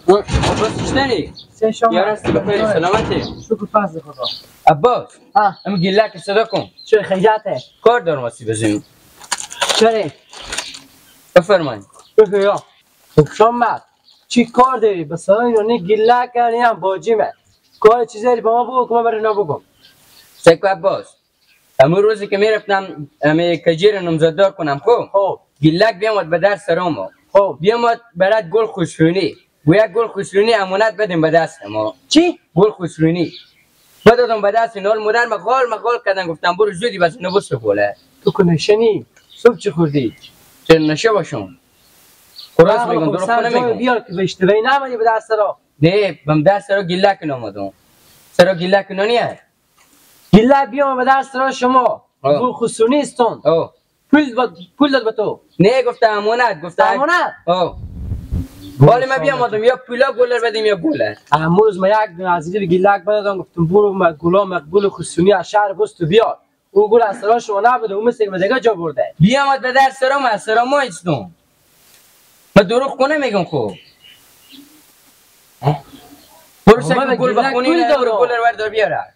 عباس چطوری؟ یارستی بخیر سلامتی. شکر فضل خدا. عباس ام گیلک صدا کن. چرا خیاطه؟ کار دارم واسه بزنیم. چرا؟ بفرمایید. بفرمایید. شما چی کار داری؟ بس اینو نه گیلک نه هم باجیمه. کار چیزی با ما بگو که من برای اینا بگم. سیکو عباس امون روزی که میرفتم امی کجیر نامزددار کنم خب گیلک بیامد به در سرامو. خب بیامد برات گل خوشرونی. گویا گل خوشرونی امانت بدیم به دست ما. چی؟ گل خوشرونی بدادم به دست اینا. مادر مقال مقال کردن گفتم برو زودی بس اینو بس گله. تو که نشنی صبح چی خوردی؟ چه نشه باشم خلاص میگم دروغ نمیگم. بیار که به اشتباهی نمانی به دست را. نه بم دست را گیلک نامدم. سرا گیلک نانیه؟ گیلک بیام به دست را شما گل خسرونی استون. پول داد به تو؟ نه گفته امانت. گفته امانت؟ حالا من بیام آدم یا پولا گلر بدیم یا گلر. امروز ما یک دونه از اینجا گیلک بدادم گفتم برو گلا مقبول خسرونی از شهر بست بیار. او گل از سرا شما نبوده، او مثل که به دیگه جا برده. بیامد به در سرام از سرا ما ایستم. من دروغ کنه میگم خب. برو سگ گل بخونی نه برو گلر وردار بیاره.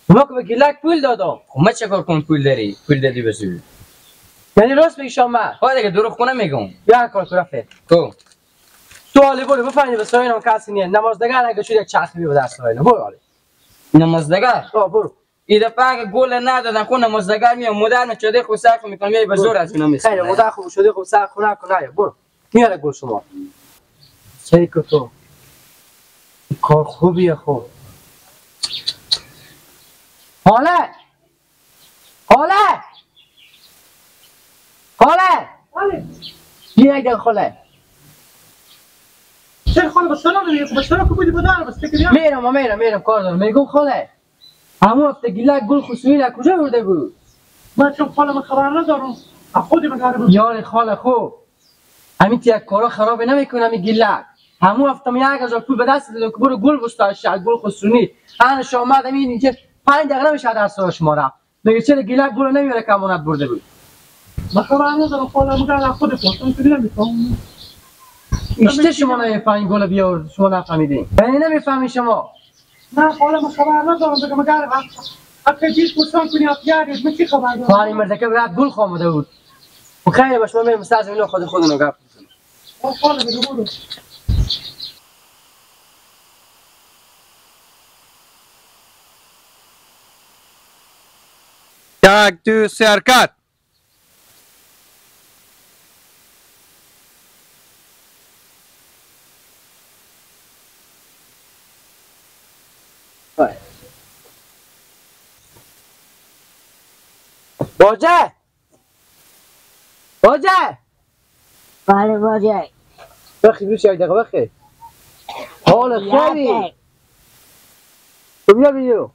ما که به گیلک پول دادم. خب من چه کار کنم پول داری؟ پول دادی بسوی. یعنی راست میگی شما؟ ها دیگه دروغ کنه میگم. بیا کار کن رفت. خب تو حالی برو بفهمی به سایه کسی نیه. نمازدگر اگه شد یک چرخی بی به دست سایه برو حالی. نمازدگر؟ آه برو. این دفعه اگه گل ندادن خون نمازدگر میام مادر من چاده خود سر میکنم میای به زور از اینا میسازم. خیلی مادر خوب شده خوب سر خونه کن نه برو. میاره گل شما. چه تو؟ کار خوبیه خوب. حاله حاله حاله حاله بیا یک دقیقه خاله. چرا خاله با سلام نمیگی؟ با سلام که بودی با در بس فکر میرم میرم میرم کار دارم. میگم خاله همون هفته گیلک گل خسروی از کجا برده بود؟ من چون خاله من خبر ندارم از خودی من بود. یار خاله خوب همین یک کارا خراب نمیکنه همین گیلک. همون هفته من 1000 پول به دست دادم که برو گل بستا از شهر گل خسرونی. انش آمد همین که 5 دقیقه نمیشه در سر شما رفت. میگه چرا گیلک گل نمیاره که امانت برده بود؟ من خبر ندارم خاله من از خود پرسم که نمیفهمم. ایشته شما نمیفهمی گل بیار شما نفهمیدین. یعنی نمیفهمی شما؟ نه خاله من خبر ندارم بگم مگر اگه چیز پرسان کنی افیاری من چی خبر دارم؟ خاله مردکه برات گل خامده بود. و خیلی باش من میرم سر زمین خود خودونو گپ میزنم. خاله بگو برو. یک دو سه حرکت. باجه باجه بله باجه بخی بیش یک دقیقه بخی. حال خیلی تو بیا بیرو.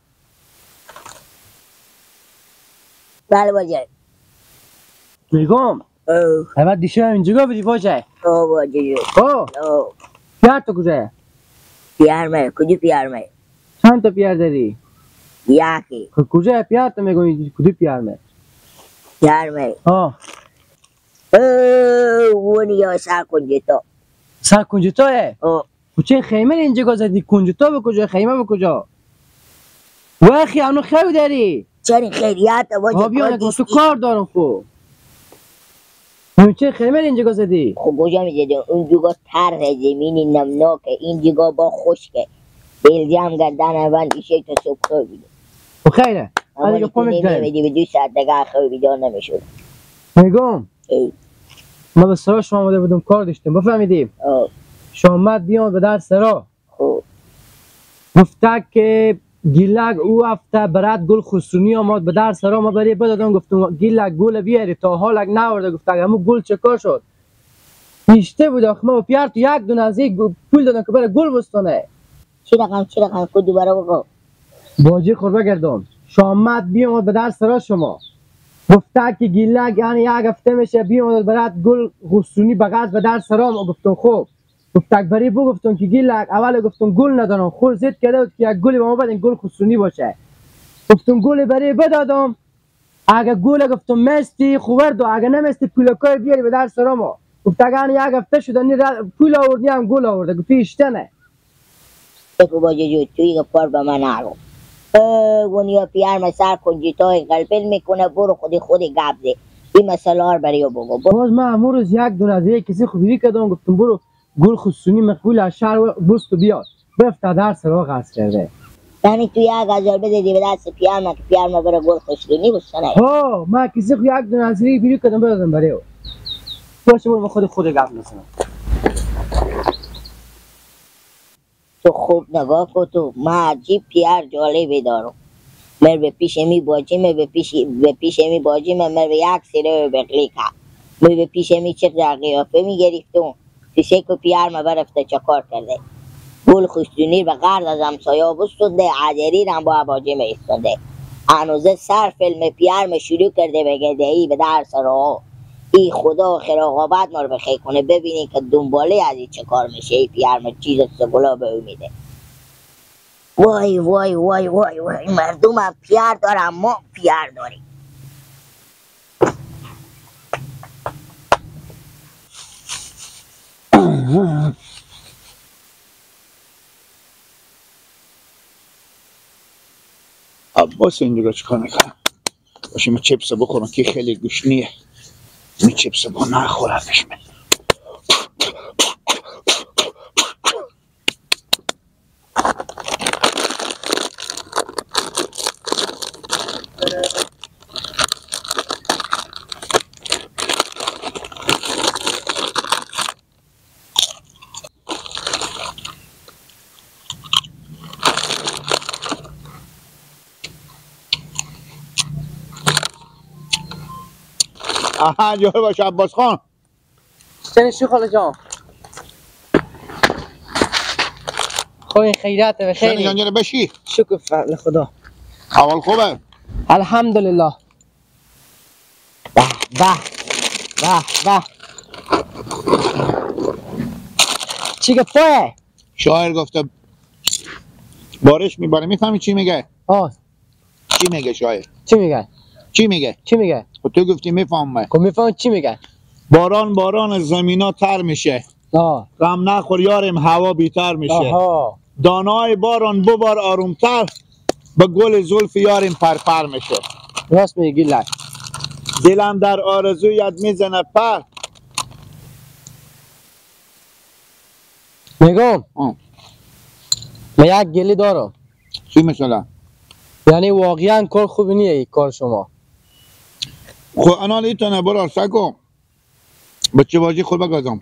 بله باجه میگم اول دیشب اینجا بودی باجه؟ او باجه او پیار تو کجا؟ پیار من کجا پیار من؟ چند تا پیار داری؟ یکی. کجا پیار تو میگم کدو پیار من؟ پیار من آه اون یا سر کنجتا. سر کنجتاه؟ او چه خیمه اینجا زدی؟ کنجتا به کجا خیمه به کجا؟ واخی انو خیلی داری؟ چرا خیریات باجه؟ بیا تو کار دارم خب. چه خیمه اینجا زدی؟ خب کجا میزدی؟ اونجا طرح زمینی نمناکه، اینجا با خشکه. بلجم گردن بند ایشه تا صبح خوابیده. خب خیره. اما دیگه تو نمیدی به 2 ساعت دیگه خوابیده نمیشد. میگم ما به سرا شما آمده بودم کار داشتیم بفهمیدیم. شما آمد بیام به در سرا. خب گفته که گیلک او هفته برات گل خسرونی آمد به در سرا ما برای بدادم گفتم گیلک گل بیاری تا حالک نورده. گفته همون گل چه کار شد؟ نیشته بود آخه ما پیار تو یک دونه از یک پول دادم که برای گل بستانه. چی رقم چی رقم کد دوباره بگو. باجی خوربه گردم. شامت بیامد به در سرا شما گفته که گیلک یعنی یک هفته میشه بیامد برات گل خسرونی بغض به در سرا. ما گفتم خب. گفت اکبری بو گفتم که گیلک اول گفتم گل ندارم خور زد کرده بود که یک گلی به ما بدین گل خسرونی باشه. گفتم گل برای بدادم اگه گل گفتم مستی خوبر دو اگه نمستی پولکای بیاری به در سرا ما. گفت اگه یک هفته شده نی پول آوردی هم گل آورده. گفت ایشتنه. تو باجی جو توی پار به من نرو. ونیا پیار سر کنجیتای قلبل میکنه برو خودی خودی گبزه. این مسئله ها برای بگو. باز من امروز یک دونه از یک کسی خوبی کردم گفتم برو گل خصونی مقبول از شهر بست و بیاد. بفت در سرا قصد کرده. یعنی تو یک هزار بدی به دست پیار که پیار ما بره گل خصونی بستنه. ها من کسی خو یک دونه از یک بیری کردم بدم برای او. باشه برو خود خود گپ میزنم. تو خوب نگاه کن تو من عجیب پیار جالبی دارم. مر به پیش می باجی مر به پیش می باجی مر به یک سیره بقلی کرد. مر به پیش می چه در قیافه می گرفتم. تو سیکو پیار ما برفته چه کار کرده. گل خشتونی به قرض از همسایه بستونده عجری رم با باجی می استونده. هنوزه سر فیلم پیار می شروع کرده به گدهی به درس رو. ای خدا خیر عاقبت ما رو بخیر کنه ببینی که دنباله از این چه کار میشه. ای پیار می چیز سگولا به او میده. وای وای وای وای وای مردم پیار دارم ما پیار داریم. عباس این دیگه چیکار میکنم؟ باشه من چیپس بخورم که خیلی گشنیه. می چیپس با نخورمش من. آها جور باش عباس خان. چنین خاله جان؟ خب این خیراته به خیلی. جان جان بشی. شکر فضل خدا. حال خوبه؟ الحمدلله. به به به به. چی گفته؟ شاعر گفته بارش میباره. میفهمی چی میگه؟ آه چی میگه شاعر؟ چی میگه؟ چی میگه؟ چی میگه؟ خب تو گفتی میفهمم. خب میفهمم چی میگه؟ باران باران زمینا تر میشه. غم نخور یارم هوا بیتر میشه. آها. دانای باران ببار آرومتر به گل زلف یارم پرپر میشه. راست میگی لک. دلم در آرزویت میزنه پر. میگم من یک گلی دارم. چی مثلا؟ یعنی واقعا کار خوبی نیه این کار شما. خب انال ایتانه برار سکو بچه باجی خود بگازم.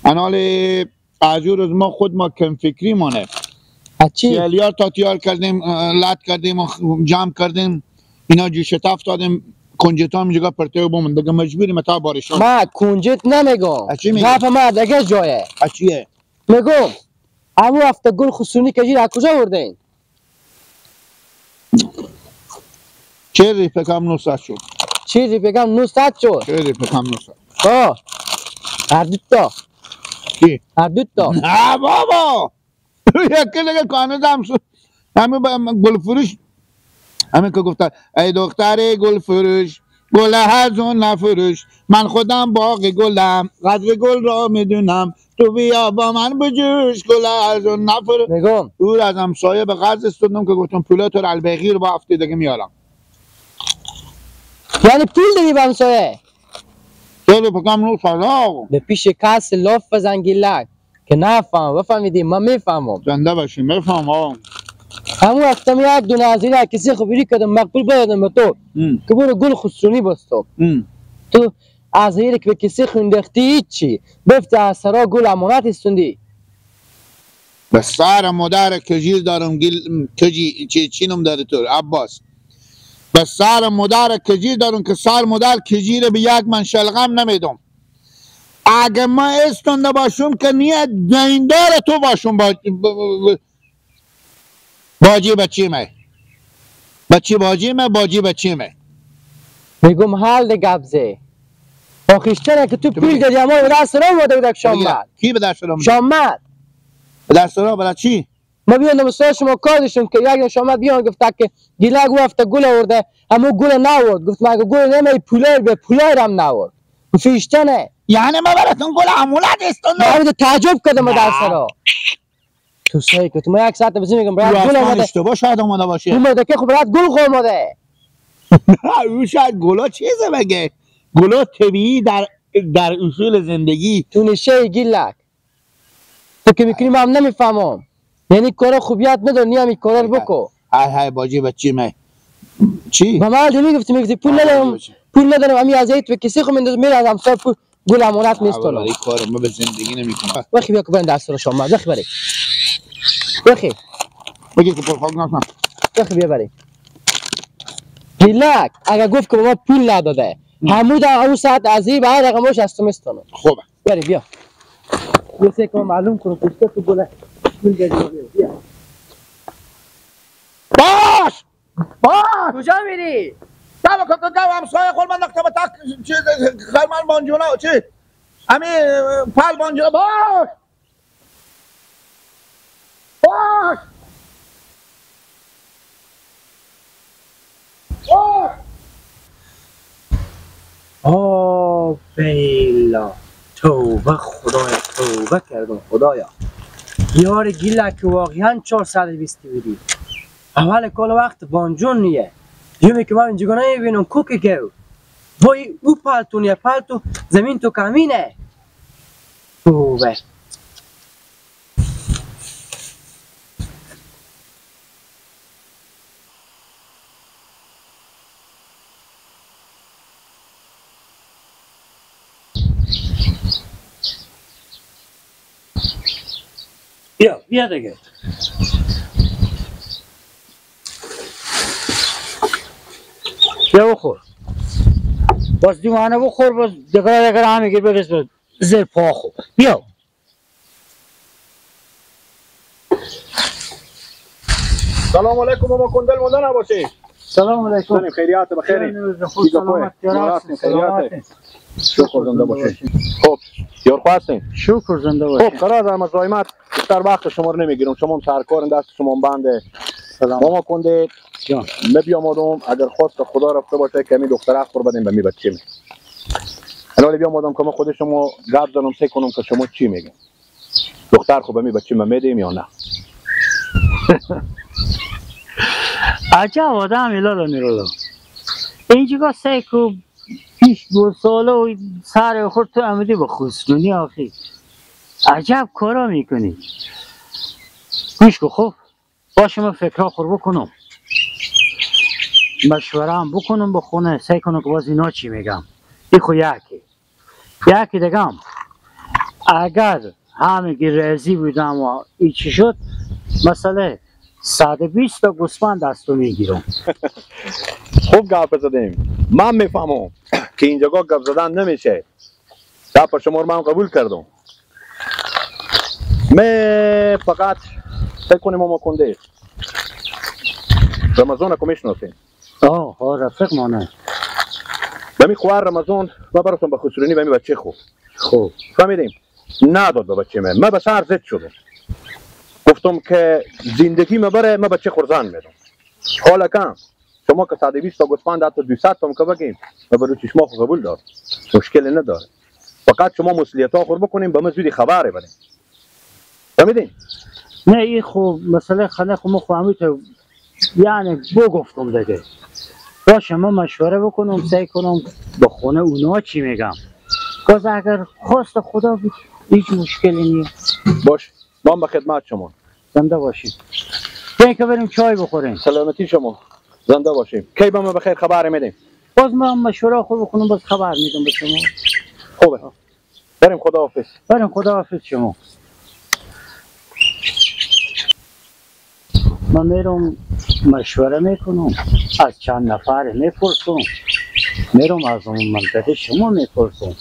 انال عجور از ما خود ما کم فکری مانه. چی؟ تیار تا تیار کردیم، لط کردیم و جمع کردیم، اینا جوش تفت دادیم، کنجت هم جگه پرته بومن دیگه مجبوریم تا بارشان. ما کنجت نمیگم. گپ ما دیگه جایه. چیه؟ میگم امو هفته گل خصونی که از کجا آوردین؟ چه ریپکم 900 شد. چه ریپکم 900 شد. چه ریپکم 900. آه هر دو تا. کی؟ هر دو تا. نه بابا یکی دیگه کانه هم شد. همه گل فروش همه که گفتن ای دختر گل فروش گل هرزون نفروش، من خودم باغ گلم قدر گل را میدونم، تو بیا با من بجوش گل هرزون نفروش. میگم او از همسایه به قرض استودم که گفتم پولا تو رو البغیر با هفته دیگه میارم. یعنی پول دادی به همسایه؟ خیلی پکم نو سالا به پیش کس لاف بزن گیلک که نفهم. بفهمیدی؟ من میفهمم. زنده باشی میفهمم. همون هفتم یک دونه از اینا کسی خبری کردم مقبول بدادم به تو که برو گل خسرونی بستم. تو از ایره که به کسی خوندختی هیچی بفت از سرا گل امانت استوندی. به سر مادر کجیر دارم گل کجی چی چینم داره تو عباس. به سر مادر کجیر دارم که سر مادر کجیر به یک من شلغم نمیدم. اگه ما استونده باشم که نیت دیندار تو باشم با باجی بچی مه بچی باجی مه باجی بچی مه. میگم حال گبزه آخیشتره که تو پول دادی اما به دست را اومده بود. شامد کی به دست را؟ شامد به دست را برای چی؟ ما بیان نمسای شما کار داشتم که یک شامد بیان گفت که گیلک هفته گل آورده اما گل نآورد. گفت مگه گل نمی پولار به پولار هم نآورد. فیشتنه یعنی من براتون گل امولت استون. من تعجب کردم در سرا. تو سعی کن تو یک ساعت بزنی میگم برات گل آمده. اشتباه شاید آمده باشه. اومده که خب برات گل آمده. نه او شاید گلا چیزه مگه؟ گلا طبیعی در اصول زندگی. تو نشه گیلک. تو که میکنی من نمیفهمم. یعنی کار خوبیت نداری همین کارا رو بکو. های های باجی بچی من. چی؟ با من میگفتی پول ندارم. پول ندارم امی از ایت به کسی خو من میره از همسایه پول گل امانت نیستونم. این کارو من به زندگی نمیکنم. وخی بیا که برن دست رو شما. وخی بری. وخی. بگی که پول خاک نکنم. وخی بیا بری. گیلک اگه گفت که ما پول نداده. همون اون ساعت از این بعد رقمش از تو میستونم. خوبه. بری بیا. یه سه که معلوم کنم پشت تو گل پول بیا. باش باش کجا میری؟ بابا که گو همسایه خود من نقطه تک چیز خرمان بانجونا چی؟ امی پل بانجونا باش باش باش. آه بیلا توبه خدایا توبه کردم خدایا. یار گیلک واقعا 420 بودی. اول کل وقت بانجون نیه. یومی که من اینجا نمیبینم کوکی گو. وای او پالتو نیه پالتو زمین تو کمینه. توبه. بیا بیا دیگه. بیا بخور. باز دیوانه بخور باز دیگه دیگه هم میگیر بریز زیر پا خو. بیا. سلام علیکم ماما کندل مونده نباشی. سلام علیکم. خیریت بخیری. سلامت. شکر زنده باشی. خب یار خواستین. شکر زنده باشی. خب قرار از مزاحمت بیشتر وقت شما رو نمیگیرم. شما هم سرکار دست شما بنده. سلام. ماما کنده جان. من بیامدم اگر خواست خدا رفته باشه که می دختره خور بدیم به می بچه می. الان بیامدم که ما خود شما گپ زنم سه کنم که شما چی میگین. دختر خو به می بچه ما میدیم یا نه؟ عجب آدم لالا میرولو. اینجا سه کو پیش دو ساله و سر خود تو آمدی با خسرونی آخی. عجب کارا میکنی. گوش کن خب باشه من فکرها خور بکنم. مشوره هم بکنم با خونه سعی کنم که باز اینا چی میگم. این خو یکی. یکی دیگم اگر همگی رضی بودم و این چی شد مسئله 120 تا گوسفند دستو میگیرم. خوب گپ زدیم. من میفهمم که اینجا گپ زدن نمیشه. گپ شما رو من قبول کردم. من فقط فکر کنیم ما کنده رمضان که میشناسیم. آه ها رفیق مانه. به می خوار رمضان و براتون به خسرونی به می بچه خوب. خوب. فهمیدیم؟ نداد به بچه من. من به سر زد شدم. گفتم که زندگی ما بره من بچه خورزان میدم. حالا کم شما که 120 تا گوسفند حتی 200 تا که بگیم و برو چشما خو قبول دار. مشکل نداره. فقط شما مسئولیت ها خور بکنیم به ما زودی خبر بدیم. فهمیدین؟ نه این خب مسئله خانه خو ما خو یعنی بگفتم دیگه. باشه ما مشوره بکنم سعی کنم با خونه اونا چی میگم. باز اگر خواست خدا بود هیچ مشکلی نیست. باش ما به خدمت شما. زنده باشید. بیاین که بریم چای بخوریم. سلامتی شما. زنده باشیم. کی به ما بخیر خبر میدیم؟ باز ما مشوره خود بکنم باز خبر میدم به شما. خوبه. بریم خداحافظ. بریم خداحافظ شما. من میرم مشوره میکنم از چند نفر میپرسم میرم از اون منطقه شما میپرسم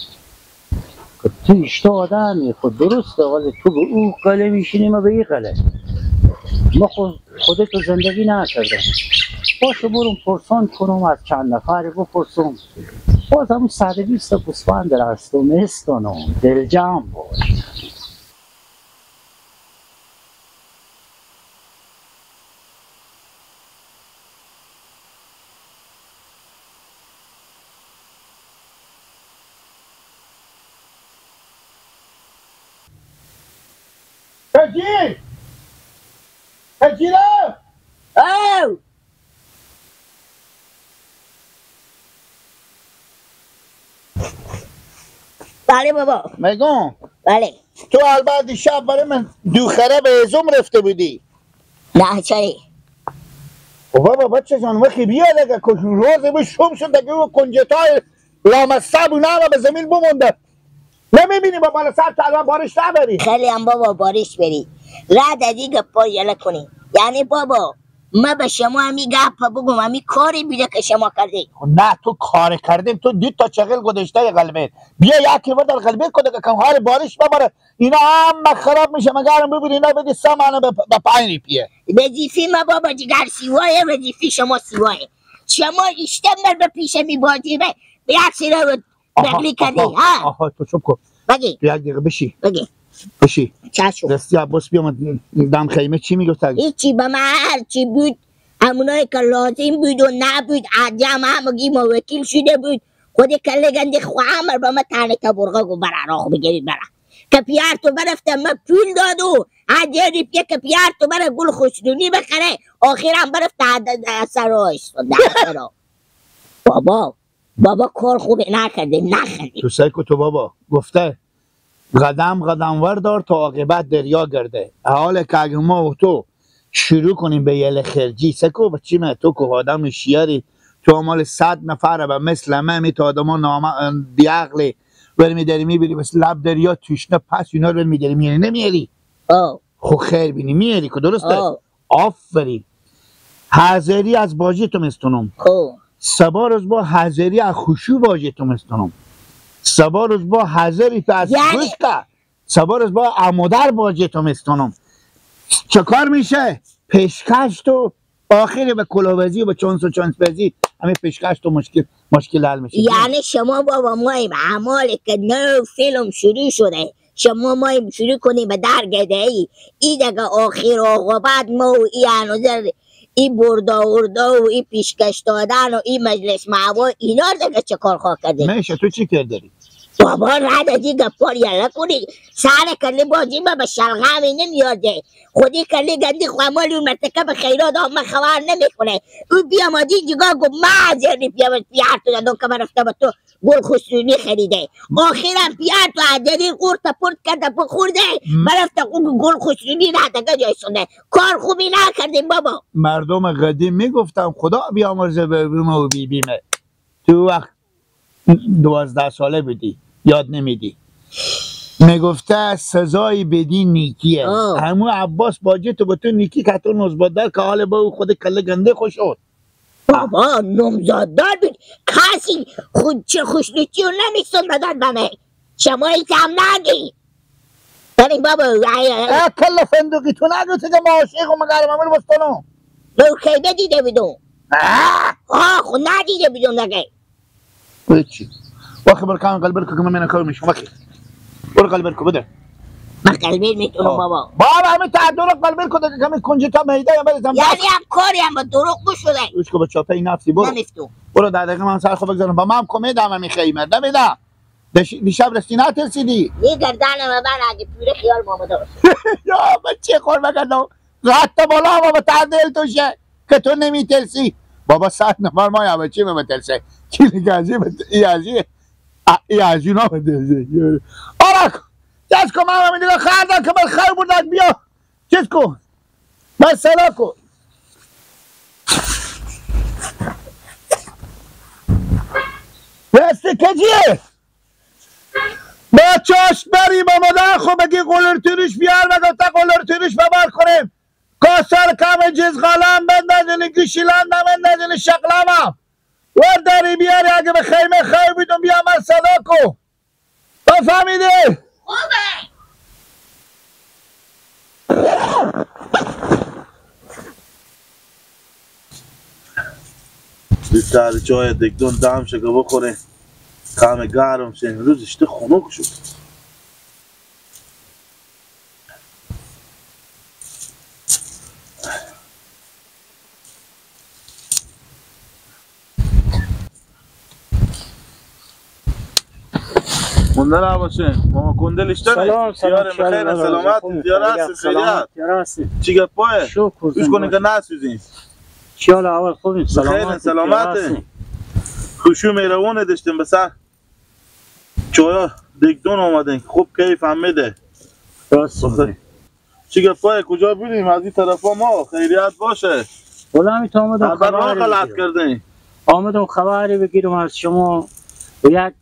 که تو اشتا آدمی خود درسته ولی تو به او قله میشینی ما به این قله ما خودتو زندگی نکردم. باشه برم پرسان کنم از چند نفر بپرسم باز همون 120 تا گوسفند رستم استانم دلجمع باش. کجی؟ کجیره؟ او بله بابا. میگم بله. تو البته دیشب برای من دوخره به ازم رفته بودی. نه چرا؟ بابا بچه جان وقتی بیا دیگه که روز به شوم شد دیگه و کنجتای لامصب و نه به زمین بمونده. نمیبینی با بالا سر تا الان بارش نبری. خیلی هم بابا بارش بری. رد از این گپا یله کنی. یعنی بابا ما به شما همی گپ بگم همی کاری بیده که شما کردی. نه تو کار کردیم، تو دید تا چغل گذاشته قلبت. بیا یکی بار در قلبت کده که کم بارش ببره اینا هم خراب میشه. مگرم ببین اینا بدی سامانه به پایین پیه. وظیفه ما بابا جگر سیواه، وظیفه شما سیواه. شما اشتمر به پیش می بازی به یک سیره رو بغلی کردی. ها آها تو چوب کن. بگی یک دقیقه بشی. بگی بشی. چشم. دستی عباس بیا دم خیمه چی میگفت؟ هیچی به من هرچی بود همونایی که لازم بود و نبود عجم همگی موکیل شده بود. خود کله گنده خواهم به من تنه تبرغه گو برا راخ بگیرید برا که پیار تو برفته من پول داد و عجیب پیه که پیار تو برا گل خوشنونی بخره آخرم برفته سرایش سرا. بابا بابا کار خوبه نکرده نخندی. تو سیکو تو بابا گفته قدم قدم وردار تا عاقبت دریا گرده. حال که اگه ما و تو شروع کنیم به یل خرجی سکو بچی من تو که آدم شیاری تو مال 100 نفره به مثل من می تا آدم ها نام بیعقلی ولی میداری میبری بس لب دریا تشنه پس اینا رو میداری میاری نمیاری؟ خب خیر بینی میاری که درسته؟ آفرین. حاضری از باجی تو مستونم. سبا روز با حاضری از خوشو باجی تو مستونم. سبا روز با حاضری تو از گوشتا سبا روز با امودر باجی تو مستونم. چه کار میشه؟ پیشکش تو آخری به کلاوزی و به چانس و چانس بزی همه پیشکش تو مشکل حل میشه. یعنی شما بابا مایم اعمال که نو فیلم شروع شده شما مایم شروع کنیم به درگده ای ای دیگه آخر عاقبت ما و ای هنوزر ای بردا وردا و ای پیشکش دادن و ای مجلس معوا اینا دیگه چه کار خواه کرده؟ میشه تو چی کرده؟ بابا رد از این گپار یله کنی سر کلی بازی ما به شلغمی نمیاده خودی کلی گندی خواهمالی اون مرتکب خیرات من خبر نمیکنه او بیامادی جگاه گفت من از یعنی پیار تو دادم که من رفته با تو گل خسرونی خریده آخرم پیار تو از یعنی قورت پرت کرده بخورده من رفته گل خسرونی رده جای سنده. کار خوبی نکردیم بابا. مردم قدیم میگفتم خدا بیامرزه به و بیبیمه. تو وقت 12 ساله بودی یاد نمیدی میگفته سزای بدی نیکیه. همون عباس باجه تو به تو نیکی که تو نوزبادر که حال با او خود کله گنده خوش شد. بابا نوزادار بود کسی خود چه خوشنوچی رو نمیستون بدن به من شما ایت هم نگی ببین بابا کله فندقی تو نگو تو که ما عاشق و مگرم همون بستانو لو خیبه دیده بودم. آه خود ندیده بودم نگه هیچی. واخي بركان قلبك كمان من كل مش واخي برو قلبك بده. ما قلبي میتونم بابا. بابا همین تعدل قلبك ده کمی کنجتا میده یا بزنم. یعنی هم کاری هم با دروغ شده. اوش کو بچا پی نفسی برو. نمیفتو. برو در دقیقه من سر خو بگذارم با من کمد هم میخیمه نمیدم. دیشب رسی نترسیدی. یه گردن من اگه پیره خیال ماما باشه. یا بچه خور بگردم. رات بالا بابا تعدل توشه که تو نمیترسی. بابا 100 نفر ما یا بچه بترسه. کی گازی ای از اینا بترسه. آرک چیز کن من دیگه خردم که من خیر بردن بیا چیز کن من سلا کن. رستی کجیه؟ با چاش بریم آماده خب بگی قلر تیرش بیار و گفته قلر تیرش ببر کنیم کاسر کم جز غلام بندازین گوشیلان نمندازین شقلامم ور داری بیاری اگه به خیمه خیر بیدم بیا من صدا کو بفهمیدی؟ خوبه. بیشتر چای دگدون دم شه که بخوره کم گرم شه. امروز اشته خنک شد. زنده نباشین. ماما کندل اشتره. سلام سلام. بخیر سلامت. دیار هستی. چی گپاه؟ گوش کنین که نسوزین. چیال اول خوبیم. سلامت. سلامت. خوشو میروونه داشتیم بسر. چویا دگدون آمدین. خوب کیف هم میده. راست. چی گپاه؟ کجا بودیم؟ از این طرفا ما خیریت باشه. والله می تو آمدم خبر غلط کردین. آمدم خبری بگیرم از شما و یک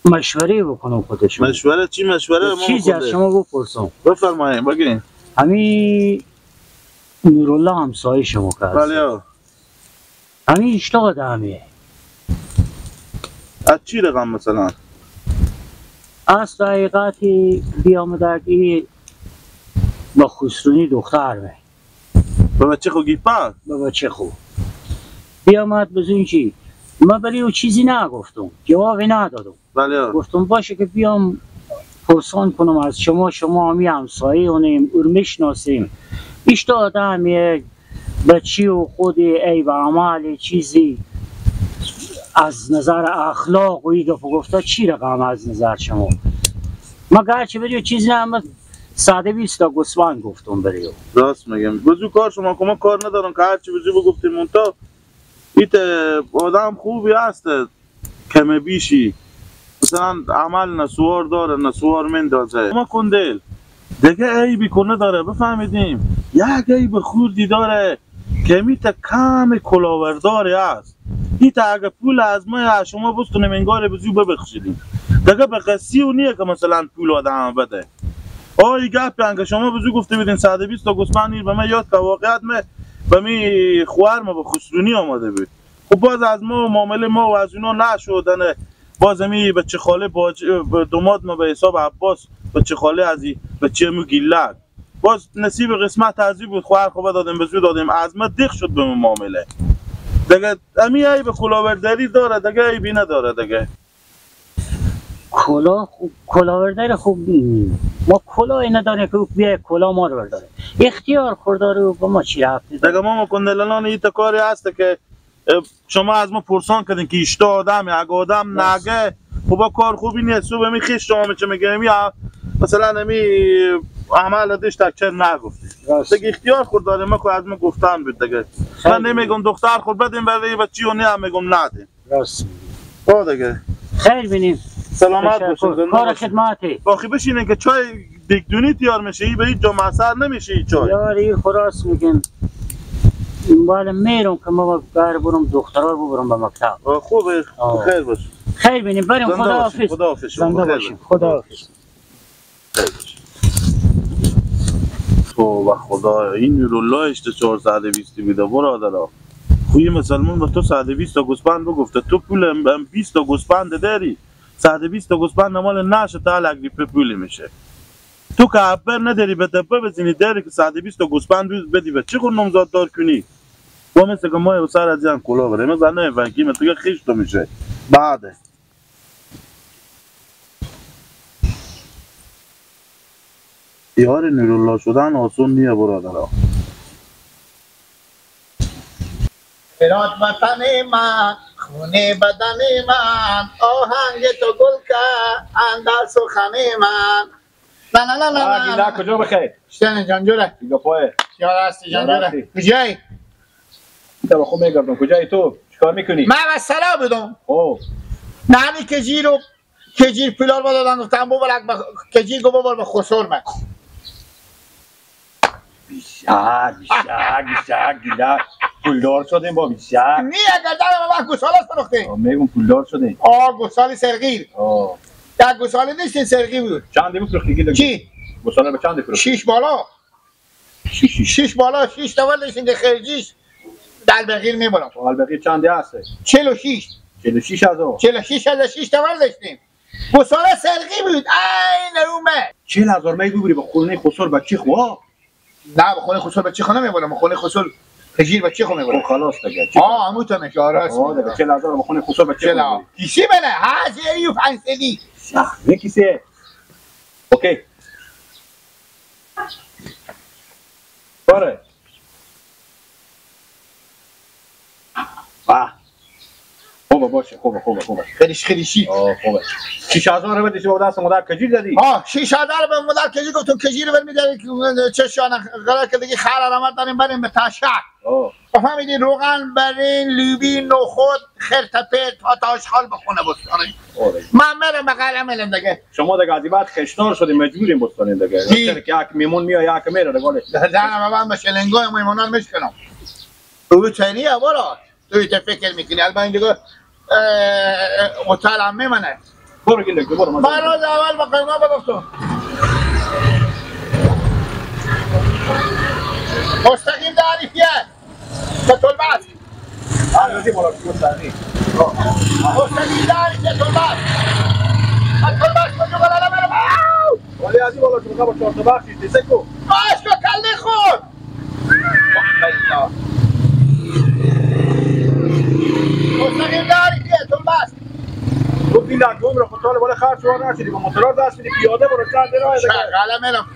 مشوره بکنم خودشون. مشوره چی مشوره؟ چیزی از شما بپرسم. بفرمایید بگین. همین نورالله همسایه شما که هست. بله. همین اشتاق همیه. از چی رقم مثلا؟ از حقیقتی بیامده که با خسرونی دختر می. با بچه خو گیپا؟ با بچه خو. بیامد بزن چی؟ من برای او چیزی نگفتم، جوابی ندادم. بله. گفتم باشه که بیام پرسان کنم از شما، شما همی همسایه اونیم، او میشناسیم. ایشتا آدم یک بچی و خود عیب عمل چیزی از نظر اخلاق و این گفت گفته چی رقم از نظر شما؟ ما گرچه برای چیزی نه، 120 تا گوسفند گفتم برای او. راست میگم. بزو کار شما که ما کار ندارم که هرچی بزو بگفتیم مونتا ایت آدم خوبی هست کم بیشی مثلا عمل نسوار داره نسوار مندازه ما کندل دیگه عیبی کنه داره بفهمیدیم یک عیب خوردی داره که میت کم کلاورداری است ایت اگه پول از ما شما بستونیم انگار بزو ببخشیدیم دیگه به قصی و نیه که مثلا پول آدم بده. آی گپ که شما بزو گفته بودین 120 تا گوسفند به من یاد که واقعیت ما به می خوار ما به خسرونی آماده بود. خب باز از ما معامله ما و از اونا نشدنه باز می بچه خاله دوماد ما به حساب عباس بچه خاله از بچه مو گیلک باز نصیب قسمت ازی بود خوار خوب دادیم به زود دادیم از ما دق شد به معامله دیگه. امی عیب کلاورداری داره دیگه عیبی نداره دیگه. کلا خوب کلاورداری خوب ما کلاه نداریم که بیای کلاه ما رو برداره اختیار خورداره و با ما چی رفتی دیگه. ما کندلانان این کاری هست که شما از ما پرسان کردین که اشتا آدم اگه آدم نگه خب با کار خوبی نیست صبح می خیش شما میچه میگه می مثلا می عمل داشت تکچر نگفتی دیگه اختیار خود داره ما که از ما گفتن بود دیگه. من نمیگم دختر خود بدیم برای بچی و نه میگم ندیم. راست میگی دیگه. خیر بینیم. سلامت باشین. کار خدمتی. باقی بشینین که چای دگدونی تیار میشه ای به هیچ جا مسر نمیشه ای چای. یار ای خراس میگن. بله میرم که ما بر برم دخترا رو ببرم به مکتب. خوبه خیر باش. خیر بینیم بریم. خداحافظ. خداحافظ. زنده باشین. خداحافظ. تو و خدا این نورالله اشته 420 بیده برادرها. خوی مسلمان با تو 120 تا گوسفند بگفته تو پول 20 تا گوسفند داری 120 تا گوسفند مال نشه تا لگری پولی میشه تو که عبر نداری به دبه بزنی داری که 120 تا گوسفند بدی به چه خود نامزاد دار کنی با مثل که ما سر از این کلا بره مثلا نه فنکی تو خیش تو میشه بعد یار نورالله شدن آسون نیه برادرها. برات وطن من خونه بدن من آهنگ تو گل که اندر سخن من نه نه نه نه نه کجا بخیر شتن جان جوره دیگه پای یار هستی جان جوره کجایی؟ تو خوب میگردم کجایی تو؟ چیکار میکنی؟ من از سلا بودم. اوه نه همین کجی رو کجیر پولار با دادن گفتم ببر کجیر گو ببر به خسر من بیشک بیشک بیشک گیلک پولدار شدیم با بیشک نی اگر در من گوساله فروختیم میگم پولدار شدیم. آه گوساله سرغیر در گوساله نیست سرغی بود. چند فروختی گیلک؟ چی؟ گوساله به چند فروختی؟ 6 بالا 6 بالا 6 تا ولش که خرجیش در بغیر میبرم. البغیر چند هست؟ 46 46000 46000 6 تا داشتیم. گوساله سرغی بود عین رومه 40000 می ببری به خونه خسر بچه خو. نه به خونه خسر بچه خو نمیبرم، به خونه خسر تجیر بچه خو میبرم. خب خلاص دیگه. آه همون تو میشه راست. آه دیگه 40000 به خونه خسر بچه خو. کیسی بله هزاری و 500. یکی اوکی. باره. واه. خوبه باشه خوبه خوبه خوبه. خیلی خیلی شی. خوبه. 6000 رو بدی با دست مادر کجی دادی؟ 6000 به مادر کجی گفتم کجی رو برمی‌داری چه شانه قرار که دیگه خر علامت داریم بریم به تشک. فهمیدی روغن برین لوبی نخود خرتپه تا تاشخال بخونه بستانه. من میرم به قلعه میرم دیگه. شما دیگه از بعد خشتار شدیم مجبوریم بستانیم دیگه. چرا که یک میمون میاد یک میره دیگه. زنم من به شلنگای میمونان میشکنم. تو چنیه برو. تو ته فکر میکنی الان دیگه هتل هم میمونه. برو گیلک برو. من روز اول با قیمه بگفتم مستقیم تعریفیه به طلبت مستقیم تعریفیه طلبت از طلبت کجا بالا برم ولی از این بالا شما با 4 تا بخشی تیسه کو باش با کله خور مستقیم تعریفیه طلبت تو بیلک عمر خود طالب بالا خرج وار نشدی با موتور دست میدی پیاده برو چند راه دیگه شغله میرم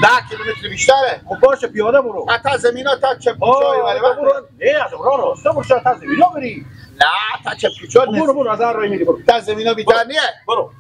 10 کیلومتر بیشتره. خب باشه پیاده برو. تا زمینا تا چه کوچای ولی برو. نه از راه راست برو تا زمینا بری. نه تا چه کوچای برو برو از راه میری برو. تا زمینا بیشتر نیه. برو.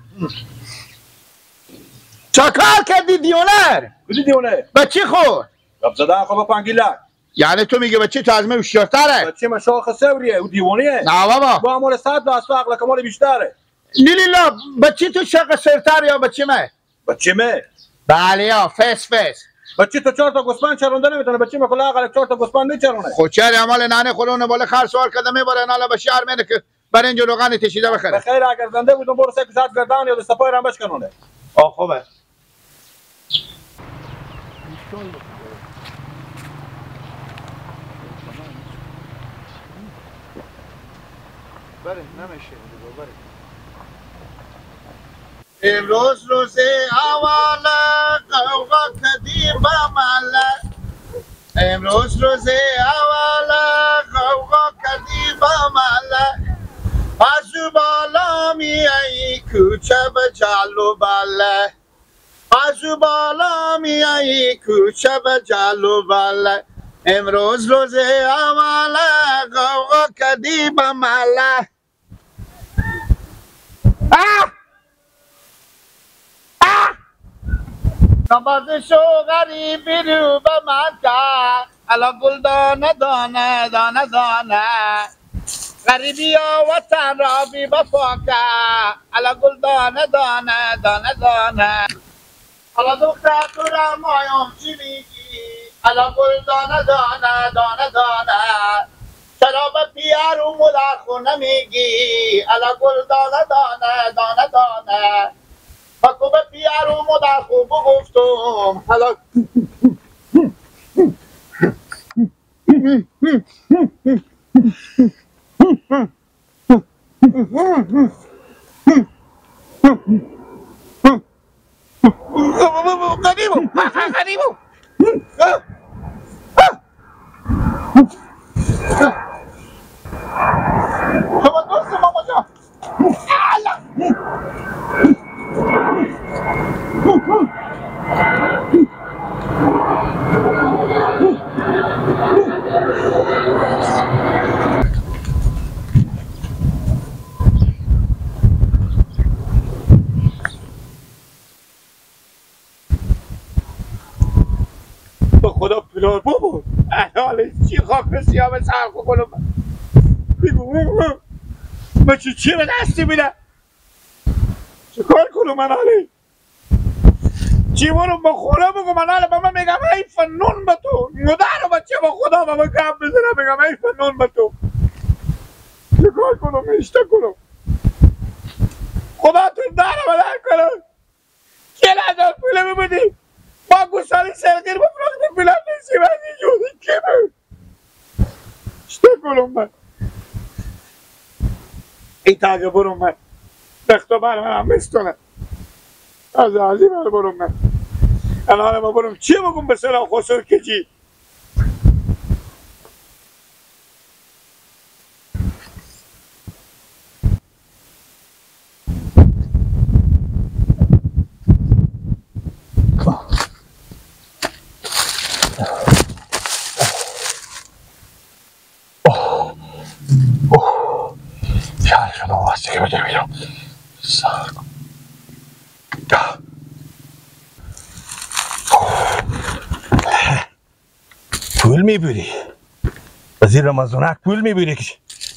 چکار کردی دیونر؟ کدی دیونه؟ بچه خور. گپ زدن خب پنگیلک. یعنی تو میگه بچه تو از من هوشیارتره؟ بچه من شاخ سوریه او دیوانیه. نه بابا. با مال 100 تا از تو عقل کمال بیشتره. لیلا بچه تو شاخ سرتر یا بچه من؟ بچه من. بله یا فس فس. بچه تو 4 تا گوسفند چرونده نمیتونه. بچه من کلا عقل 4 تا گوسفند میچرونه. خب چرا مال ننه خودونه بالا خر سوار کرده میبره ناله به شهر میره که برنج و روغن تشیده بخره. بخیر اگر زنده بودم برو 3 ساعت گردن یا دست پای رم بشکنونه. آ خوبه. بره نمیشه بره. امروز روز اول قوقا کدیم با مله. امروز روز اول قوقا کدیم با مله. از بالا میایی کوچه به جلو بله. از بالا میایی کوچه به جلو بله. امروز روز اول قوقا کدیم با مله. نبازشو غریبی رو به من کرد الا گل دانه دانه دانه دانه غریبی ها وطن را بی وفا کرد الا گل دانه دانه دانه دانه الا دختر تو را مایم چی میگی الا گل دانه دانه دانه دانه چرا به پیارو مدر خونه میگی الا گل دانه دانه دانه دانه پاکو به پیارو مادر خوب گفتم حالا غریبو غریبو شما دوست ماما جان. با خدا پلار بابا احال چی خاک سیاه به سر کنم بگو من چی به دستی میدم چیکار کنم من حالی چی برو با خدا بگو من حالا به من میگم ای فنون به تو مادر و بچه با خدا به من گپ بزنم میگم ای فنون به تو چیکار کنم اشته کنم خدا تو در بدر کنم 40,000 پول ببودی با گوساله سرگیر بفروختیم پولم نیستی من اینجوری که بود اشته کنم من ای تاگه برو من بختا بر من هم بستونه از عزیز بر برو من الان ما برم چی بگم به سلام خسر کجی بیا پول میبری وزیر رمضانک، پول میبری که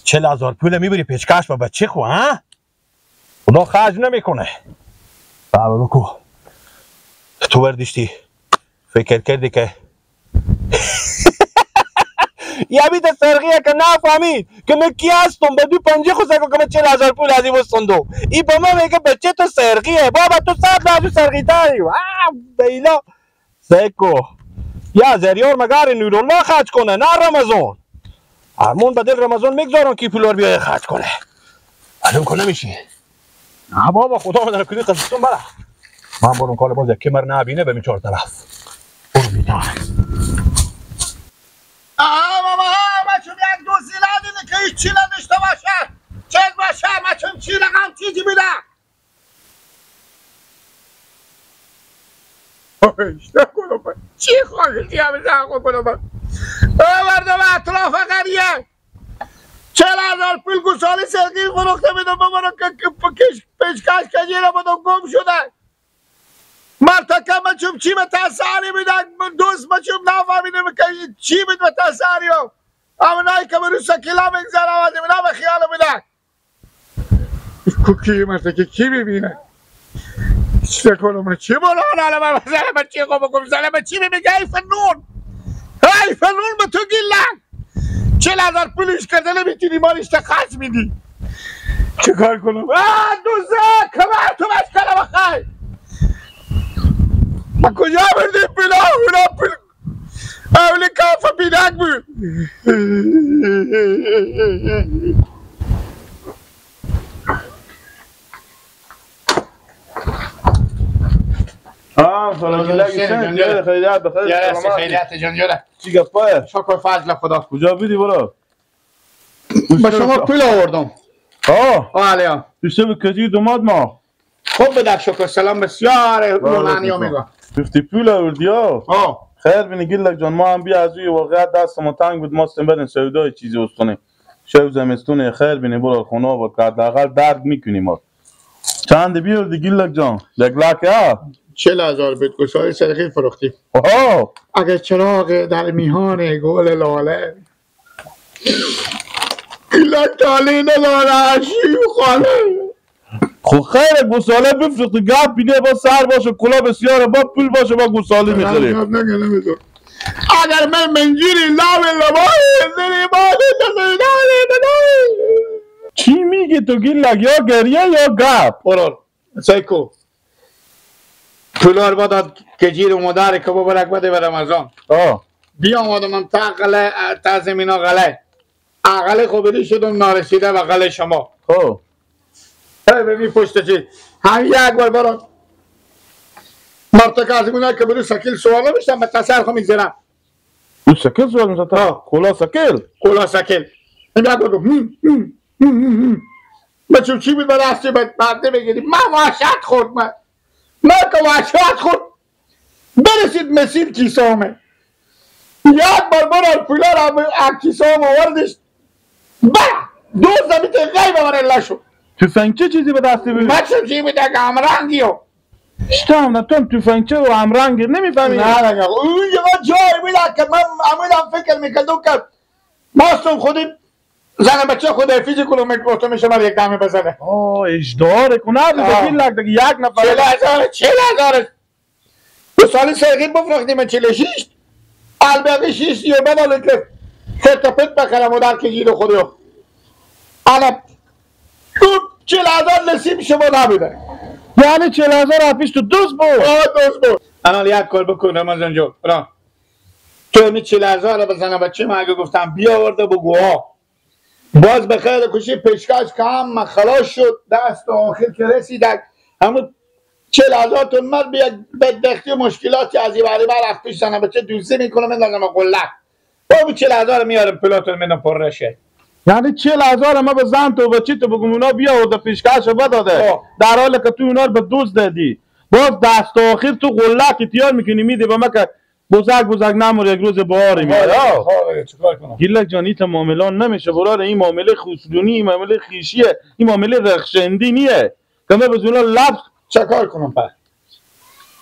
40,000 پول میبری پیشکش با بچه خو، ها؟ خدا خرج نمیکنه. بابا بکو تو برداشتی فکر کردی که یه بیت سرغیه که نفهمید که من کی هستم، به دو پنجه خو سکو که من 40,000 پول از این بستندو. ای با من میگه بچه تو سرغیه، بابا تو 100 لحظه سرغی تری. بیلا سکو یا زریار مگر نورالله خرج کنه نه رمضان. ارمون بدل رمضان میگذارن که پولار بیای خرج کنه. معلوم کنه میشی. نه بابا خدا بداره کلی قصتون بره. من برم کال باز یک کمر نبینه به می چهار طرف. برو بیدار. بابا ما چون یک دو زیله دیده که هیچ چی نداشته باشه. چیز باشه ما چون چی رقم چیزی میده. چی خواهی همه زنگو کنم؟ مردم اطراف قریه 40,000 پول گسالی سرگی فروخته میدم بابا که پیشکش کجیره بودم گم شده. مرتکه من چون چی به تساری میدن، دوست من چون نفهمیدم که چی بید به تساری ها. اما که من رو سکیلا میگذارم از اینا به خیال میدن. کوکی مرتکه کی میبینه؟ چه کنم؟ چی بولان حالا من زنم چی خوب بکنم؟ زنم چی میگه؟ ای فنون، ای فنون به تو گیلن 40,000 پولش کرده نمیتونی مالش تا خرج میدی. چه کار کنم؟ دوزه کمر تو بس کنم بخیر. ما کجا بردیم پولا؟ اونا پول اولی کاف بینک بود. سلام خیریت بخیر. خیریت جان جوره. چی گپه؟ شکر فضل خدا. کجا بودی برو؟ با شما پول آوردم. آه آه دوسته به کجی دوماد ما؟ خوب بدک شکر سلام بسیار مولانی میگه. گفتی پول آوردی ها؟ آه خیر بینی گیلک جان، ما هم بیا از روی واقعیت دست ما تنگ بود، ما بریم سودای چیزی استونه. شب زمستونه خیر بینی برو خونه آورد که حداقل درد میکنیم ما. چند بیاوردی گیلک جان؟ یک لک ها؟ 40,000 بود گسالی سرخی فروختیم. آه اگه چراغ در میهان گل لاله گیلک تالی نداره شیو خانه. خب خیر گساله بفروختی گپ بینه با سر باشه کلا بسیاره با پول باشه با گساله میخری. اگر من منجیری لاو لبای چی میگی تو گیلک؟ یا گریه یا گپ؟ برو سیکو پولار باید که جیر مادر که بابا لک بده به رمضان. بیا آمدم من تا غله تا زمینا غله اغله خوبی شدم نارسیده و غله شما. خب ببین پشت چی هم یک بار برا مرتکه از اینا که برو سکیل سوال نمیشتم به تسر خو میگذرم. او سکیل سوال میشتم؟ کلا سکیل؟ کلا سکیل این یک بار گفت بچه چی بود برای دستی برده بگیریم. من وحشت خورد، من که وحشت خورد برسید مسیر کیسامه. یک بار برو پولا را کیسام آوردش با دو زمین غیب آورد لشو. تفنگچه چیزی به دستی بود؟ بچه چی بوده که همرنگی ها شتم نه تو هم تفنگچه و همرنگی نمیفهمی؟ نه نه اون یه جایی بوده که من امیدم فکر میکردم که ماستم خودی زن بچه خود حفیظ کنم میگفتم میشه بر یک دمه بزنه. آه اجداره کنه دیگه دیگه یک نفر 40,000 40,000 دو سالی سرگیر بفروختیم 46 الباقی 6 یه بدل که خرت بخرم و در که گیر خودو انا 40,000 نصیب شما نبوده. یعنی 40,000 پیش تو دوست بود؟ آه دوست بود. انا یک کار بکن رمضان جو را تو می 40,000 بزنم بچه من اگه گفتم بیاورده بگو ها باز به خیر کشی پیشکش که هم خلاص شد دست آخر که رسید همون 40,000 تومن به یک بدبختی و مشکلاتی از این بر پیش زنم بچه دوزی میکنم من قلق با 40,000 میارم پلاتون منم پر رشه. یعنی 40,000 ما به زن تو بچی تو بگم اونا بیا و پیشکش بداده در حالی که تو اونا رو به دوست دادی باز دست آخر تو قلق تیار میکنی میدی به ما که بزرگ بزرگ نمور یک روز بهار میاد. چیکار کنم؟ گیلک جان ایت معاملان نمیشه برار، این معامله خسرونی، این معامله خیشیه، این معامله رخشندی نیه. که من بزولا لب چیکار کنم په؟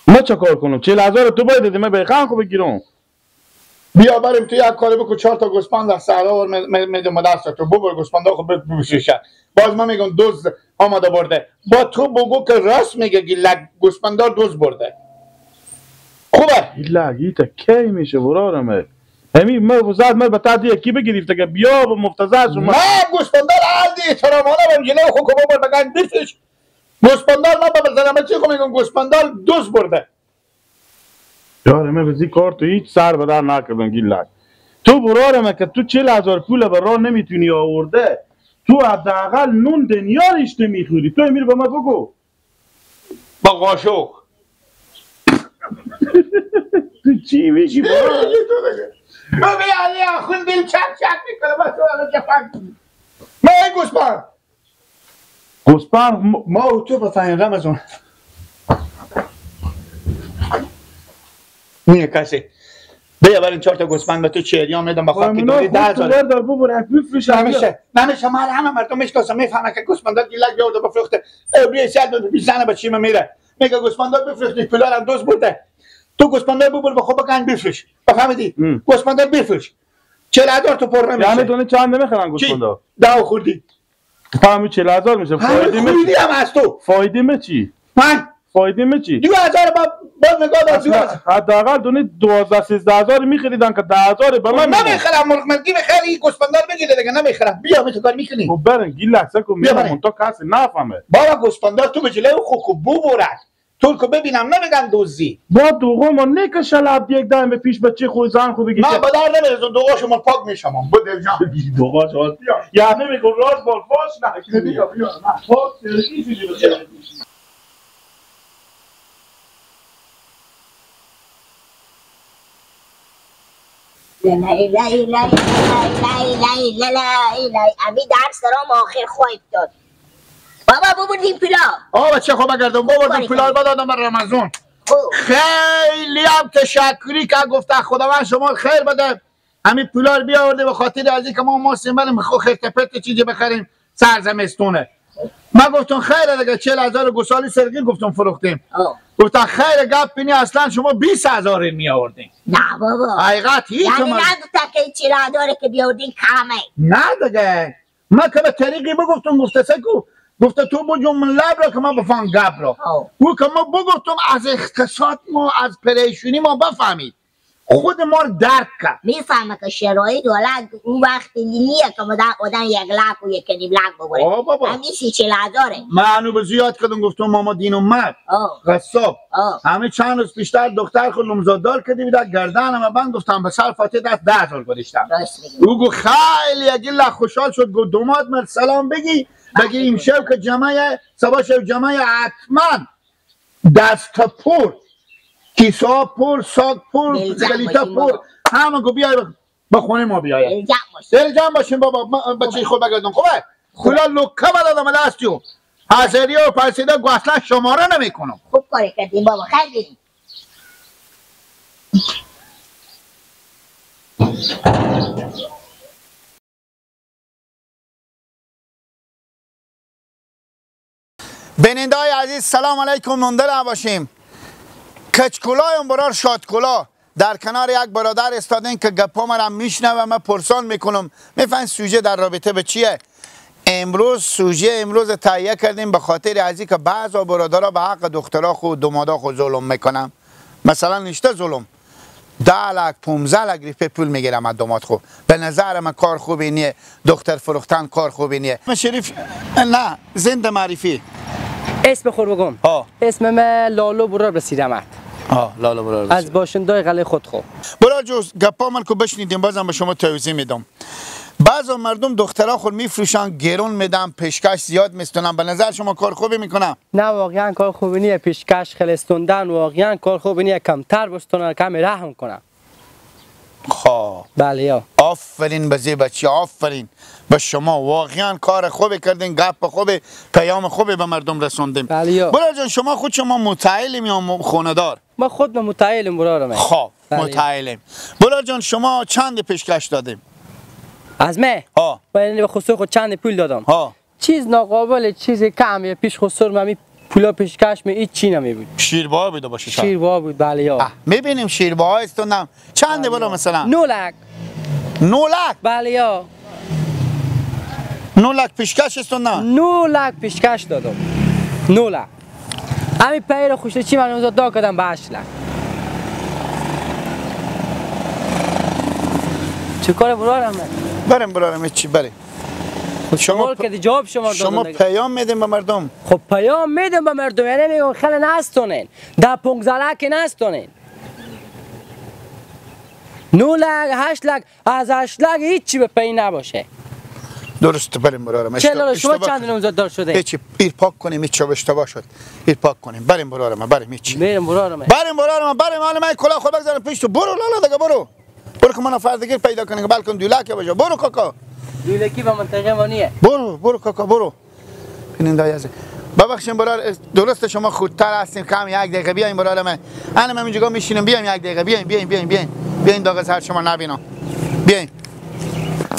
ما چیکار کنم؟ 40,000 تو باید بدی من به خو بگیرم. بیا بریم تو یک کاری بکن، 4 تا گوسفند از صحرا میدم دست تو، ببر گوسفندا خو بفروشه. باز من میگم دزد آمده برده. با تو بگو که راست میگه گیلک، گوسفندا دزد برده. خوبه گیلک ایتا کی میشه برارمه؟ همین ما وزاد ما به تعدی یکی بگیریفته که بیا به مفتزه شما. نه گوسفندار عادی احترامانه بهم جلو خو که ببر بگن بفروش. گوسفندار ما به زنم چی خو میگم گوسفندار دزد برده. یار من بزی کار تو هیچ سر به در نکردم گیلک. تو برارمه که تو 40,000 پول به راه نمیتونی آورده، تو حداقل نون دنیا ریش نمیخوری. تو امیر به ما بگو با قاشق تو چی میشی برار؟ من به علی آخوند دل چک چک میکنه. من تو الان جفنگ من این گوسپند گوسپند ما و تو بفهمیم رمضان نیه کسی. بیا برین 4 تا گوسفند به تو چهریان میدم با خاک دوری 10,000 دار ببر بفروش. نمیشه نمیشه، من همه مردم میشناسم میفهمه که گوسفندار گیلک بیاورده بفروخته. ابری سیاد میزنه به چیمه میره میگه گوسفندار بفروختی پولارم دوز برده. تو گوسفندار ببر به خود بکن بفروش. بفهمیدی؟ گوسفندار بفروش 40,000 تو پر نمیشه. یعنی دونه چند نمیخرن گوسفندا؟ ده خوردی فهمی 40,000 میشه. فایده می هم از تو فایده می چی؟ من فایده می چی؟ 2,000 با باز نگاه دار 2,000 حداقل دونه 12-13,000 میخریدن که 10,000 به من نمیخرم. مرغ مرگی میخری گوسفندار بگیره دیگه نمیخرم. بیا می تو کار میکنی؟ خب برن گیل لحظه کو میرم تا کسی نفهمه. بابا گوسفندار تو به جلوی خو ببرد تو که ببینم نمیگن دزدی. با دوغو ما نکشه لب یک دم به پیش بچه خود زن خو بگی من بدار نمیرسم دوغا شما پاک میشم. بدل جان دوغا شما یعنی میگم راست بال فاش نکنی. بیا بیا پاک سرکی چیزی. لا لا لا لا لا لا لا امی درس دارم آخر خواهی داد. بابا ببردیم پولا. آه بچه خوب بگردم ببردیم پولا بدادم بر رمضان. خیلی هم تشکری که گفته خداوند شما خیر بده. همین پولا رو بیاورده به خاطر از اینکه ما ماسیم بریم خرت پرت چیزی بخریم سرزمستونه. من گفتم خیر دیگه 40,000 گوسالی سرگیر گفتم فروختیم. گفتن خیر گپ بینی اصلا شما 20,000 می آوردین. نه بابا حقیقت هیچ یعنی نگفتن که 40,000 که بیاوردین کمه. نه دیگه من که به طریقی بگفتم گفته سکو گفته تو بجم لب را که من بفهم گپ را. او که ما بگفتم از اقتصاد ما از پریشونی ما بفهمید خود ما رو درک کرد. میفهمه که شرایط دولت اون وقتی نیه که آدم 1 لک و 1.5 لک ببره. همین 40,000. من هنو به زیاد کردم گفتم ماما دین اومد قصاب همه چند روز پیشتر دختر خود نمزاددار کردی بیدن گردن همه بند گفتم به سر فاتحه دست 10,000 گذاشتم. او گفت خیلی اگه خوشحال شد گفت دوماد من سلام بگی بگی این شب که جمعه سبا شب جمعه حتما دست پر کیسه پر ساک پر گلیتا پر همه گو بیای با خونه ما بیای. دل جمع باشیم بابا بچه خود بگردم. خوبه خدا لکه بدادم دستیو حاضری و پرسیده گو اصلا شماره نمیکنم. خوب کاری کردیم بابا خیلی. بیننده های عزیز سلام علیکم، مندر باشیم. کچکولای برار شادکولا در کنار یک برادر استادین که گپا مرا میشنوه، من پرسان میکنم میفهم سوژه در رابطه به چیه. امروز سوژه امروز تهیه کردیم به خاطر از اینکه بعضا برادرها به حق دخترها خود دومادا خود ظلم میکنن. مثلا نشته ظلم 10 لک 15 لک ریپه پول میگیرم از دوماد خود. به نظر من کار خوبی نیه، دختر فروختن کار خوبی نیه. شریف نه زنده معرفی اسم خور بگم. اسم من لالو برار رسیدمت. لالو برار از باشندای قلعه خودخو. برار جوز گپا من که بشنیدیم بازم به شما توضیح میدم. بعضا مردم دخترها خود میفروشن، گرون میدن، پیشکش زیاد میستونن. به نظر شما کار خوبی میکنن؟ نه واقعا کار خوبی نیه. پیشکش خلستوندن واقعا کار خوبی نیه. کمتر بستونن، کم رحم کنن. خب بله یا آفرین بزی بچه، آفرین به شما، واقعا کار خوبی کردین، گپ خوبی، پیام خوبی به مردم رسوندیم. بله یا برادر جان شما خود شما متعهلیم یا خانه دار؟ ما خود متعیلم برارم. خب متعیلم برار جان. شما چند پیشکش دادیم؟ از من؟ ها. به خسرو خود چند پول دادم؟ ها. چیز ناقابل، چیز کم پیش خسرو من پولا پیشکش می هیچ چی نمی بود. شیربا بود باشه. شیربا بود بله یا. میبینیم شیربا استونم. چند برا مثلا؟ 9 لک. 9 لک؟ بله یا. 9 لک پیشکش استونم. 9 لک پیشکش دادم. 9 لک. همین پیر خوشته چی من اونجا دا کردم به 8 لک. چه کار برارم من؟ برم برارم چی بریم. شما که جواب شما دادم. شما پیام میدیم به مردم. خب پیام میدم به مردم، یعنی میگم خیلی نستونین. ده 15 لک نستونین. 9 لک 8 لک، از 8 لک هیچی به پی نباشه. درست بریم برارم. چرا شما چند نامزد دار شده؟ هیچی ایر پاک کنیم، هیچ اشتباه شد. ایر پاک کنیم. بریم برارم، بریم هیچی. بریم برارم. بریم برارم، بریم. حالا من کلاه خود بگذارم پیش تو. برو لالا دیگه برو. برو که من فرد دیگه پیدا کنیم که بلکم دولک باشه. برو کاکا. دولکی به منطقه ما نیه. برو برو کاکا برو. ببینین دایی عزیز. ببخشین برار، درست شما خودتر هستیم. کم یک دقیقه بیاین برار من. انا من اینجا میشینم. بیایم یک دقیقه. بیاین بیاین بیاین بیاین. بیاین داغ سر شما نبینم. بیاین.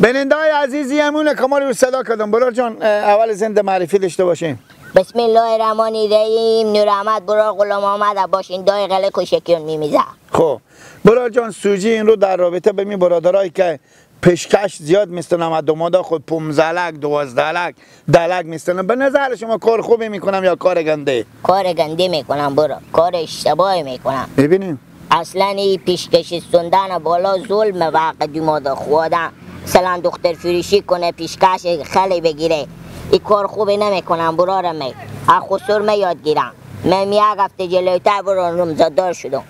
بینندای عزیزی همونه که ما رو صدا کردم. برار جان اول زنده معرفی داشته باشیم. بسم الله الرحمن الرحیم. نور احمد برار غلام محمد باشین دای غله کوشکیون میمیزه. خب برار جان سوژه این رو در رابطه به می برادرایی که پیشکش زیاد میستنم از دومادا خود 15 لک 12 لک 10 لک میستنم، به نظر شما کار خوبی میکنم یا کار گنده؟ کار گنده میکنم برو، کار اشتباهی میکنم. میبینیم اصلا این پیشکش سندن بالا ظلم وقت دومادا خودم. مثلا دختر فروشی کنه پیشکش خیلی بگیره، این کار خوبی نمیکنم برارم. از خسر می یاد گیرم. من یک هفته جلوتر برو نامزددار شدم.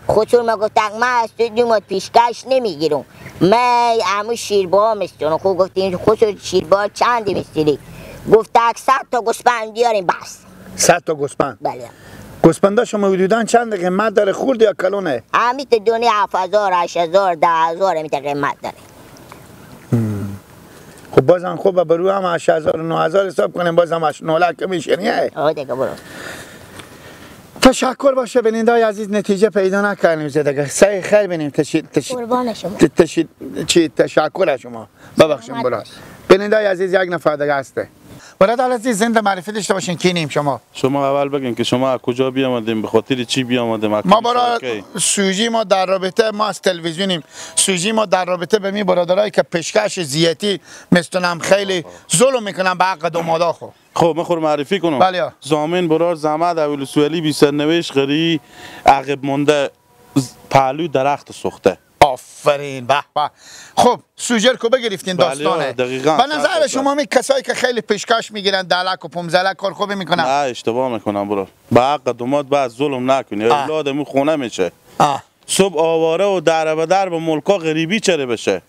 خسر ما گفت من از تو دوماد پیشکش نمیگیرم، من همون شیربا میستونم. خب گفتیم خسر شیربا چندی میستیری؟ گفت 100 تا گوسفند بیاریم بس. 100 تا گوسفند؟ بله. گوسفندا شما حدوداً چند قیمت داره؟ خورد یا کلونه؟ همی تا دونه 7000 8000 10000 همی تا قیمت داره. خب بازم خوب برو هم 8000 9000 حساب کنیم بازم 9 لک میشه نیه؟ آه دیگه برو. تشکر باشه بینندای عزیز، نتیجه پیدا نکردیم دیگه. سعی خیر بینیم. قربان شما. تشکر از شما. ببخشید برا. بینندای عزیز یک نفر دیگه هسته. برادر عزیز زنده معرفی داشته باشین کی نیم شما؟ شما اول بگین که شما از کجا بیامدیم، به خاطر چی بیامدیم؟ ما برای سوژی ما در رابطه ما از تلویزیونیم. سوژی ما در رابطه به می برادرایی که پیشکش زیاتی میستونم خیلی ظلم میکنم به حق دومادا. خو خب من خور معرفی کنم. بله. زامن برار زحمت اول سوالی بی سرنوشت غری عقب مونده پهلو درخت سوخته. آفرین به به. خب سوژه کو بگرفتین داستانه. دقیقاً. به نظر شما می کسایی که خیلی پیشکش میگیرن دلک و 15 کار خوبی میکنن؟ نه اشتباه میکنن برو. به حق دوماد بعد ظلم نکنی. اولادمون خونه میشه. صبح آواره و در به در به ملکا غریبی چره بشه.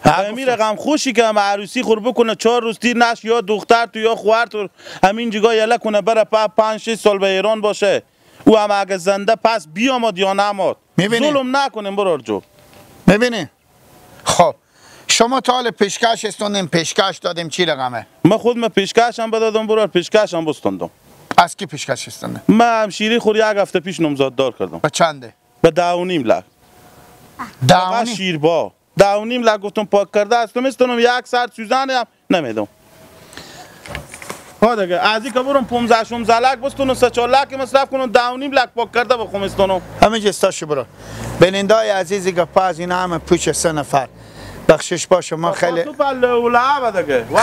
همین رقم خوشی که هم عروسی خور بکنه 4 روز تیر نش یا دختر تو یا خواهر تو همین جگاه یله کنه بره 5 6 سال به ایران باشه. او هم اگه زنده پس بیامد یا نماد. ظلم نکنیم برار جو. میبینی؟ خب شما تا حال پیشکش استوندیم، پیشکش دادیم چی رقمه؟ من خود من پیشکش هم بدادم برار، پیشکش هم بستوندم. از کی پیشکش استوندم؟ من همشیری خور یک هفته پیش نامزد دار کردم. به چنده؟ به 10.5 لک. 10.5 شیربا 10.5 لک گفتم پاک کرده استم استونم یک سر سوزن هم نمیدم. ها دیگه از این که برم 15 16 لک بستونم 3 4 لک مصرف کنم 10.5 لک پاک کرده بخوام استونم. همه جستاشو برو. بینندای عزیزی گپ از این همه پوچ 3 نفر بخشش باشه. ما خیلی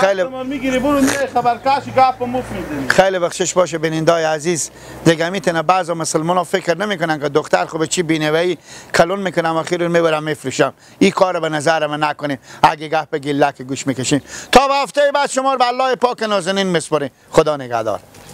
خیلی میگیری برو میای خبرکش گپ مفت میزنی. خیلی بخشش باشه بینندای عزیز. دیگه میتونه بعضا مسلمانا فکر نمیکنن که دختر خب چی بینوایی کلون میکنم اخیر میبرم میفروشم. این کارو به نظر من نکنیم. اگه گپ گلک گوش میکشین. تا هفته بعد شما رو به الله پاک نازنین میسپاریم. خدا نگهدار.